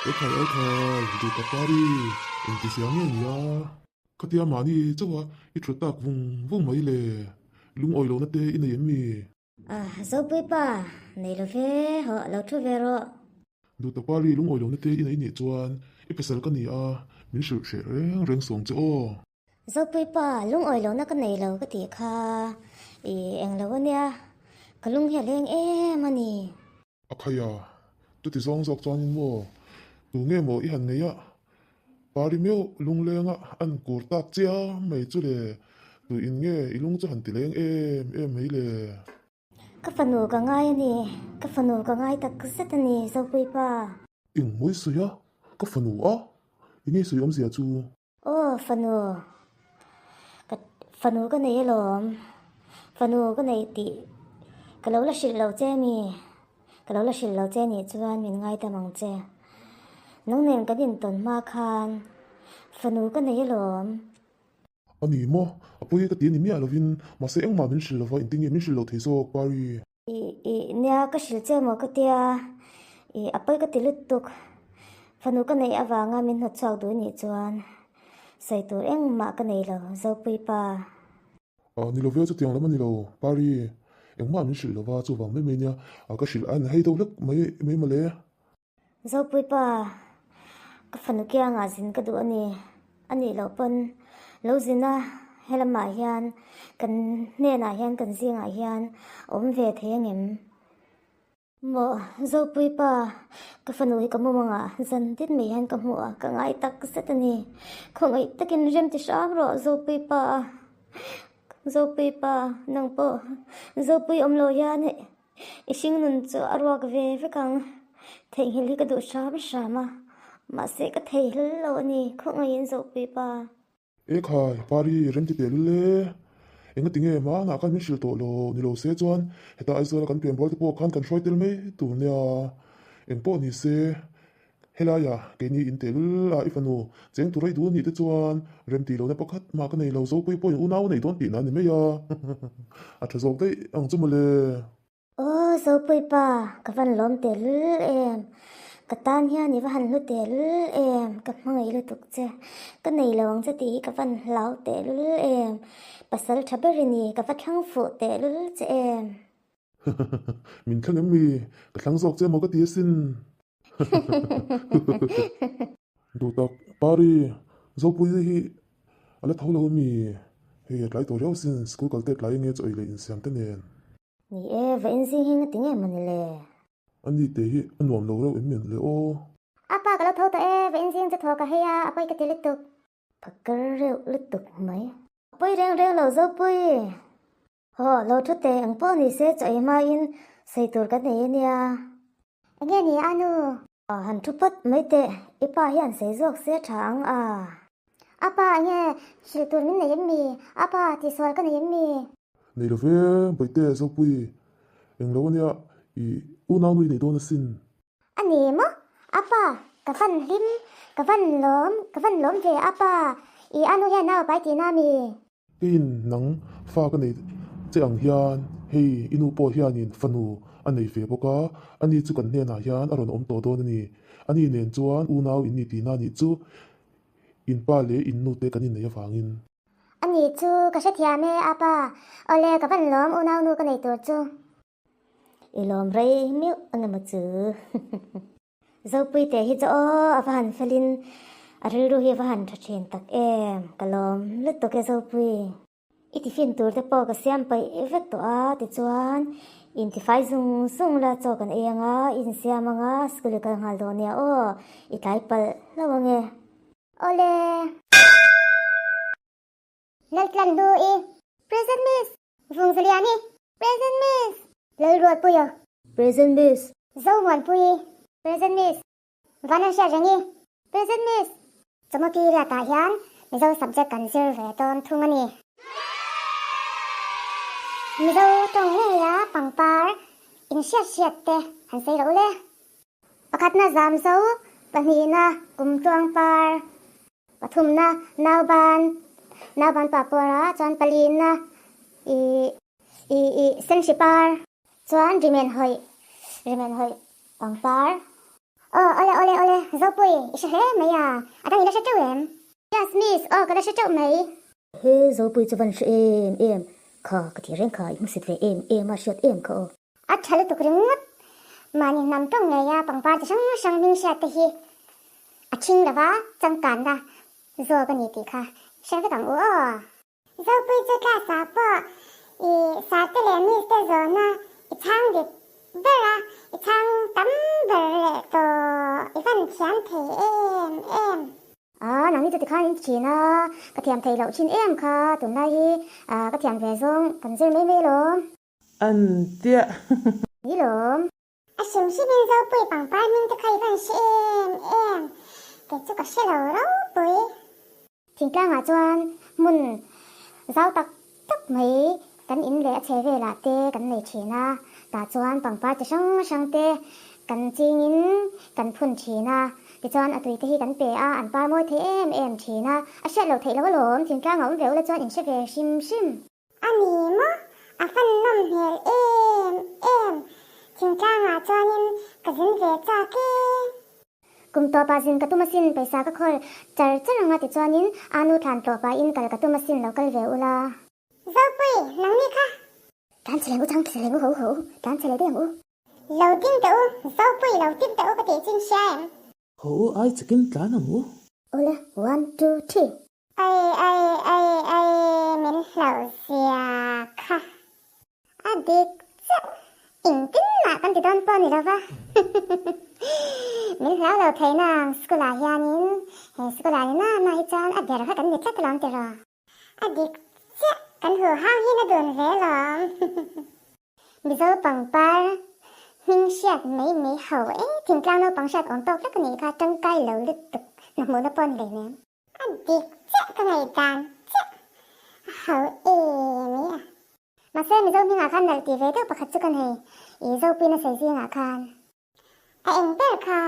Ekhai ekhai, duh tak pari, engti zia nge nia? Khatia mahni chauha i thut tak vung vung mai le, lungawi lohna te i nei em mi? A, Zopui pa, nei lo ve, hawh lo thu ve rawh. Duh tak pari, lungawi lohna te i nei nih chuan i pasal ka ni a, min hrilh hreh reng reng sawm che aw. Zopui pa, lungawi lohna ka nei lo ka tih kha i eng lo ania, ka lung hi a leng em a ni. A khaia, chuti zawng zawk chuanin maw, tu nge maw i han ngei a, pari meuh lunglenga an kur tak chiam mai chu le, tuin nge i lung chu han ti leng em em mai le. Ka fanu ka ngai a ni, ka fanu ka ngai tak zet a ni Zopui pa. Eng mawi sawi a, ka fanu a, i ngei sawi awmzia chu. Aw fanu, ka fanu ka nei alawm, fanu ka nei tih ka lo la hrilh lo che mi, ka lo la hrilh lo che nih chuan min ngaidam ang che. Nang nen kan intawn hma khan fanu ka nei alawm. A ni maw, a pawi ka ti a ni miah lovin, mahse engmah min hrilh lova, engtin nge min hrilh loh thei zawk Pari? Ih ih nia ka hrilh che maw ka tia, ih a pawi ka ti lutuk. Fanu ka neih avanga min hnawt chhuak duh nih chuan sawi tur engmah ka nei lo, Zopui pa. Ah ni lo ve chutiang lam a ni lo, Pari. Engmah min hrilh lova chuvang mai mai nia, ka hrilh a en hei deuh hlek mai mai mawle. Zopui pa, ka fanu kiangah zin ka duh a ni. A nih loh pawn lo zin a, helamah hian kan hnenah hian kan zingah hian awm ve thei angem? Maw, Zopui pa, ka fanu hi ka mumangah zan tin mai hian ka hmuh a, ka ngai tak zet a ni. Khawngaih takin rem ti hram rawh Zopui pa. Zopui pa, nang pawh Zopui awm lo hian I hringnun chu a ruak ve vek ang. Theihnghilh hi ka duh hram hram a, mahse ka thei hlel lo a ni, khawngaihin Zohpui pa. E khai, Pari, rem ti teh lul e. Engati nge hmanah khan min hrilh tawh lo, ni lo se chuan heta Aizawla kan pian bual te pawh khan kan hruai tel mai tur nia. Engpawh ni se, Helaia keini in teh lul a i fanu cheng tur a i duh anih te chuan rem tih lohna pakhat mah ka nei lo, Zopui pawhin unau a nei dawn tihna a ni mai a, a tha zawk daih ang chu mawle. Aw Zopui pa, ka van lawm teh lul em, ka tan hian i va han hlu teh lul em, ka hmangaih lutuk che, ka nei lo ang che tih hi ka van hlau teh lul em, pasal tha ber i ni, ka va thlang fuh teh lul che em. Min thleng em mi? Ka thlang zawk che maw ka ti asin. Duh tak, Pari, Zopui hi a la tho lo ami? Hei a tlai tawh riau asin, school kal te tlai enge chaw ei leh insiam te nen. Ni e, va inzing hi ngati nge mawni le? A ni te hi a nuam lo reuh em le aw. A pa ka lo tho tawh e, va inzing chu thaw ka hei a, a pawi ka ti lutuk. Phakar reuh lutuk mai. A pawi reng reng lo Zopui. Haw, lo thu teh ang pawh ni se chaw ei hmain sawi tur kan nei ania. Enge ni a nu? Aw, han thu phawt mai teh, i pa hian sawi zawk se tha ang a. A pa enge hrilh tur min nei em mi? A pa tihsual ka nei em mi? Nei lo ve, Bawihte, Zopui, eng lo ania, i unau nui nei dawn asin. A ni maw? A pa, ka van hlim, ka van lawm, ka van lawm ve a pa, i a nu hian nau a pai tihna mi? Keiin nang fa ka nei che ang hian hei i nu pawh hianin fanu a nei ve bawk a, ani chu kan hnenah hian a rawn awm tawh dawn a ni. Ani nen chuan unau in ni tihna nih chu in pa leh in nu te kan inneih avangin. Ani chu ka hrethiam e a pa, awle ka van lawm unau nu ka nei tur chu. I lawm rei miuh angemaw chu. Zopuite hi chu aw a va han felin a rilru hi a va han tha thin tak em, ka lawm lutuk e Zopui. I tiffin tur te pawh ka siam paih vek tawh a tichuan intifai zung zung la chaw kan ei anga i insiam anga school i kal nghal dawn nia aw i tlai palh hlauh ange. Awle. Laltlan lu i. Present miss. Vungzaliani. Present miss. Lalruatpuia. Present miss. Zomuanpuii. Present miss. Vananhriatrengi. Present miss. Chawhma period ah hian Mizo subject kan zir ve dawn thung a ni. Mizo tawng ngeia pangpar inhriat hriat te han sawi rawh u le. Pakhatna Zamzo, pahnihna Kumtluangpar, Pathumna nauban, nauban pa pawra chuan palina i i i senhri par chuan rimen hawih, rimen hawih pangpar. Aw, awle, awle, awle, Zopui, i hre hle mai a, a dang i la hre teuh em? Yes, miss, aw, ka la hre teuh mai. He Zopui chu van hre em em, kha ka ti reng kha, i hmusit ve em em a, hriat em kha aw. A tha lutuk ringawt, mahni hnam tawng ngei a pangpar chi hrang hrang hming hriat te hi a thing lova changkanna zawk a ni tih kha hre vek ang u aw. Zopui chu class ah pawh i sir te leh miss te zawhna i chhang dik ber a, i chhang tam ber leh tawh i van thiam thei em em. A, nangni chu tikhan in ti thin a, ka thiam theih loh thin em kha tunlai hi ka thiam ve zawng kan zir mai mai alawm. An tiah. Ni lawm. A hrim hrimin Zopui pangpar hming te kha i van hre em em, kei chu ka hre lo ropui. Thingtlangah chuan hmun zau tak tak mai kan in leh a chhe velah te kan nei thin a, tah chuan pangpar chi hrang hrang te kan chingin kan phun thin a, tichuan a tui te hi kan pe a, an par mawi thei em em thin a, a hriat loh theih loh alawm, thingtlangah awm ve ula chuan in hre ve hrim hrim. A ni maw? A fan nawm hmel em em. Thingtlangah chuanin ka zin ve chak e. Kum tawpah zin ka tum asin, pawisa ka khawl char char anga tichuanin a nu thlan tlawhpahin kal ka tum asin lo kal ve ula. Zopui, nangni kha. Tlan chhe leh u, chang chhe leh u, ho ho, tlan chhe leh daih ang u. Lo ding teh u, Zopui lo ding teh u ka tih chin hria em? Ho u ai chikin tlan ang u. Ule, one, two, three. Ai ai ai ai min hlauh zia kha a dik chiah engtin mah kan ti dawn pawh ni lova min hlau lo thei nang school ah hianin he school ah ni na na hi chuan a ber kha kan ni tlat alawm tiraw a dik chiah kan huh hang hi na dun ve lawm. Mizo pangpar hming hriat mai mai ho e thingtlang naupang hriat awm tawk vek a nih kha tangkai lo lutuk hna hmuhna pawh a ni hleinem. A dik chiah ka ngaihdan chiah a ho em i a. Mahse Mizo hmingah khan nalh tih ve deuh pakhat chu ka nei i Zopuina sawi zingah khan. A eng ber kha?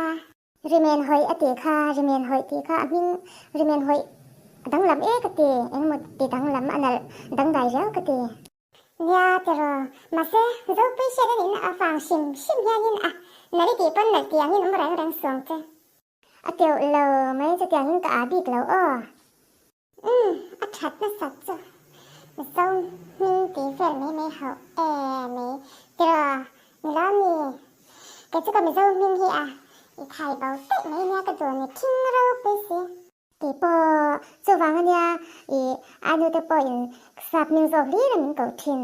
Rimen hawih a tih kha, rimen hawih tih kha a hming rimen hawih a danglam e ka ti, engemaw ti danglam a nalh dangdai riau ka ti. Nia tiraw, mahse Zopui hriat a nihna avang hrim hrim hianin a nalh i tih pawn nalh tih angin awm reng reng suang che. A teuh lo mai chutiang in ka ah bik lo aw. Umm a that nasa chu Mizo hming tih vel mai mai hauh e mai tiraw ni lo mi kei chu ka Mizo hming hi a i thai bo daih mai nia ka duh ni thing ropui si. Tih pawh chuvang ania i a nute pawhin sap hming zawk hlir a min koh thin.